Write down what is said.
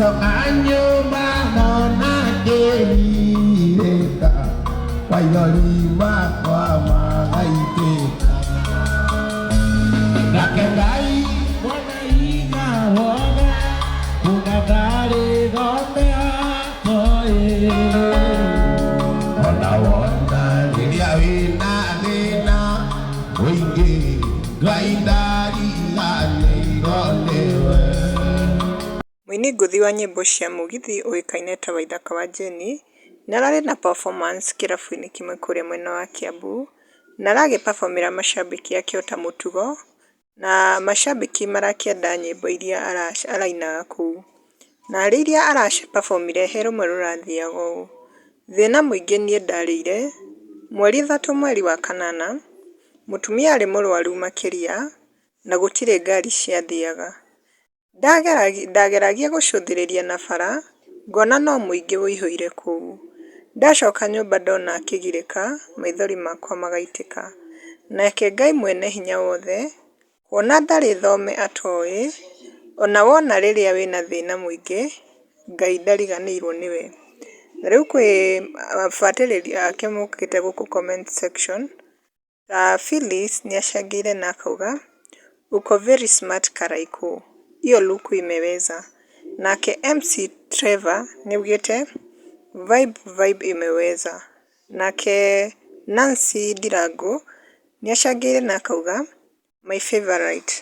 Ndacoka nyũmba ndona ngĩrirĩka, maithori makwa magaitĩka. Nake Ngai mwene hinya wothe, kuga ndarĩ thome atoĩ. Ona wona rĩrĩa wĩna thĩna mũingĩ, Ngai ndariganĩirwo nĩwe. Mũini ngũthi wa nyĩmbo cia mũgithi ũĩkaine ta Waithaka wa Jane nĩ ararĩ na performance kĩrabu-inĩ kĩmwe kũrĩa mwena wa Kiambu na aragĩ perform ĩra macambĩki ake ota mũtugo na macambĩki marakĩenda nyĩmbo iria arainaga kũu. Na harĩ iria ara perform ire he rũmwe rũrathiaga ũũ: Thĩna mũingĩ niĩ ndarĩire, 3 mweri wa kanana, mũtumia arĩ mũrwaru makĩria na gũtirĩ ngari ciathiaga. Ndageragia gũcũthĩrĩria na bara ngona no mũingĩ ũihũire kũu. Ndacoka nyũmba ndona akĩgirĩka maithori makwa magaitĩka. Nake Ngai mwene hinya wothe kuona ndarĩ thome atoĩ, ona wona rĩrĩa wĩna thĩna mũingĩ, Ngai ndariganĩirwo nĩwe. Na rĩu kwĩ abuatĩrĩri ake mokĩte gũkũ comment section ta Phyllis nĩacangĩire na akauga, "Uko very smart Karaikũ, hiyo luku imeweza." Nake MC Trevor nĩaugĩte, "Vibe vibe imeweza." Nake Nancy Ndirangu nĩacangĩire na akauga, "My favourite."